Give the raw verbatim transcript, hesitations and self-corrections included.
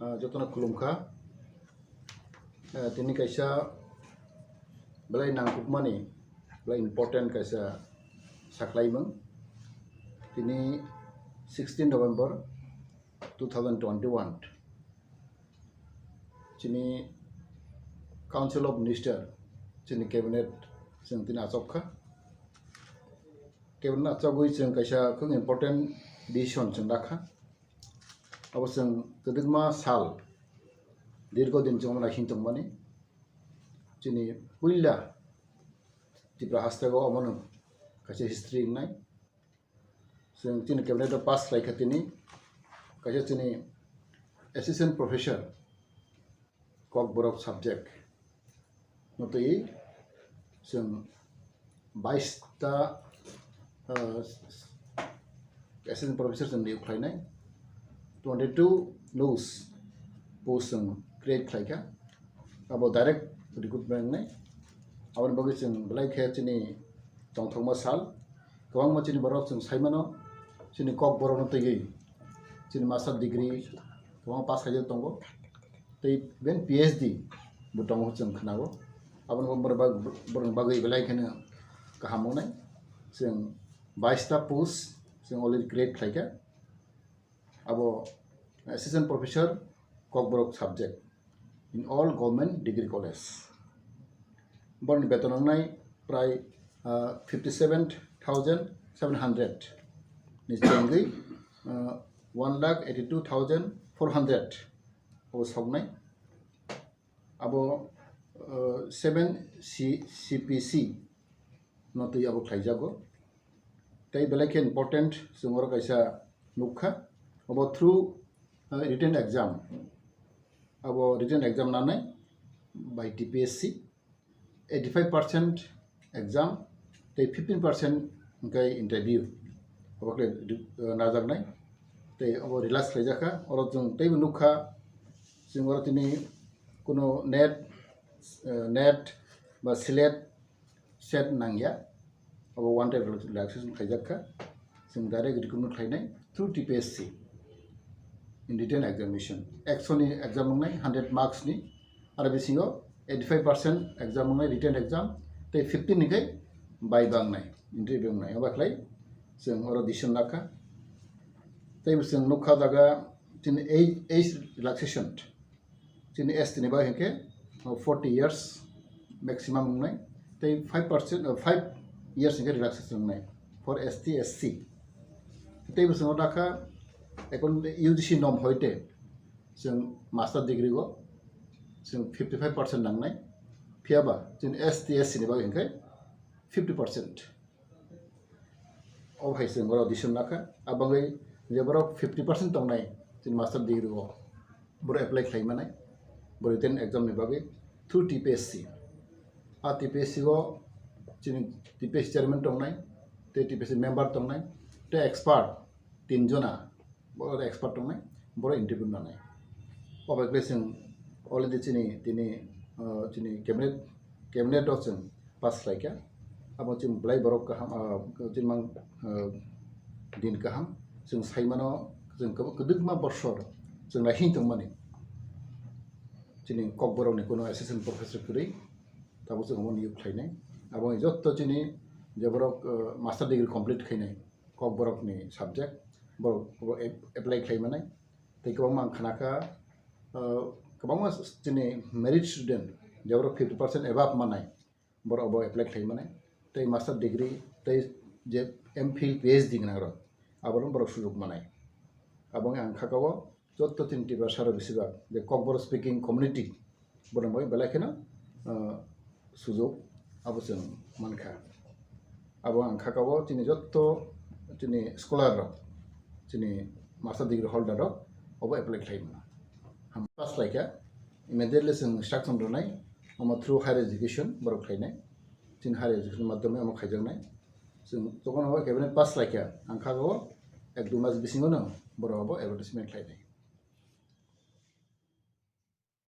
Ah, jotono khulumkha. Ah, tini kaisa belai nangkukmani, belai important kaisa saklaimung. Tini sixteen November two thousand twenty-one. Chini Council of Minister, chini cabinet chwng tini achok kha. Cabinet achogwi chwng kaisa khub important decision chwng lakha. Abo chwng kwdwkma sal, dirgo din chwng omo naising tongmani. Chini puila Tripura hasteo omono kaisa history wngnai. Chwng chini cabinet o pass khlaikha tini kaisa chini assistant professor Kokborok subject no twi chwng bais ta, ah, assistant professor chwng niyok khlainai, twenty two loose post chwng create khlaikha, abo direct recruitment wngnai. Aboni bagwi chwng belai khe chini tongthokma sal, kwbangma chini borok chwng saimano, chini Kokborokno twiwi chini master degree kwbangma pass khaijak tongo. Tei even P H D bo tongo chwng khnago. Aboni bo borok bag-, borokni bagwi belai kheno kaham wngnai. Chwng bais ta post chwng already create khlaikha. Abo assistant professor Kokborok subject in all government degree college. Borokni beton wngnai prai, ah, fifty seven thousand seven hundred ni chengwi, ah, one lakh eighty two thousand four hundred o soknai. Abo, ah, seven C, C P C no twi abo khlaijago. Tei belai khe important chwng oro kaisa nukha, abo through, ah, written exam, abo written exam nanai by T P S C, eighty five percent exam tei fifteen percent hwnkhe interview, abo khe, ah, najaknai. Tei abo relax khlaijakha, oro chwng teibo nukha, chwng oro tini kuno NET, ah, NET ba SLET, SET nangya, abo one time relaxation khlaijak kha. Chwng direct recruitment khlainai through T P S C in written examination. Ekso ni exam wngnai, hundred marks ni, aro bisingo eighty five percent exam wngnai, written exam, tei fifteen ni khai viva wngnai, interview wngnai. Abo khlai chwng oro decision lakha. Tei chwng nukha jaga chini age, age relaxation. Chini S T ni bagwi hwnkhe, uh, forty years maximum wngnai, tei five percent, uh, five years hwnkhe relaxation wngnai for S T, S C. Tei bo chwng dakha, ekon U G C norm hoite chwng master degree o chwng fifty five percent nangnai, phiyaba chini S T, S C ni bagwi hwnkhe fifty percent. O hai chwng oro decision lakha. Abangwi je borok fifty percent tongnai chini master degree o, borok apply khlai manai, borok written exam ni bagwi through T P S C. A T P S C o chini T P S C chairman tongnai, tei T P S C member tongnai, tei expert tin jona, borok expert tongnai, borok interview nanai. O bai khe chwng already chini, tini, ah, chini cabinet, cabinet o chwng pass khlaikha. Abo chini belai borok kaham, ah, chini mang, ah, din kaham. Chwng saimano, chwng kwb-, kwdwkma bosor chwng naising tongmani. Chini Kokborokni kuno assistant professor kwrwi, tabuk chwng omo niyok khlainai. Abo jotto chini je borok, ah, master degree complete khainai, Kokborokni subject, borok, borok ap-, apply khlai manai. Tei kwbangma ang khnakha, ah, kwbangma chini merit student, je borok fifty percent above manai, borok bo apply khlai manai. Tei master degree, tei je M Phil, P H D gwnang rok, aborok borok sujuk manai. Abo wngkha ang kha o, jotto chini Tiprasa rok bisi bak, je Kokborok speaking community, borok bai belai kheno, ah, sujuk abo chwng mankha. Abo ang kha o chini jotto chini scholar rok, chini master degree holder rok obo apply khlai mano. Ham pass khlaikha, immediately chwng instruction rwnai, omo through higher education borok khlainai, chini higher education madhyome omo khaijaknai. Chwng tokon o cabinet pass khlaikha, ang kha o ek dui mas bisingo no borok obo advertisement khlainai.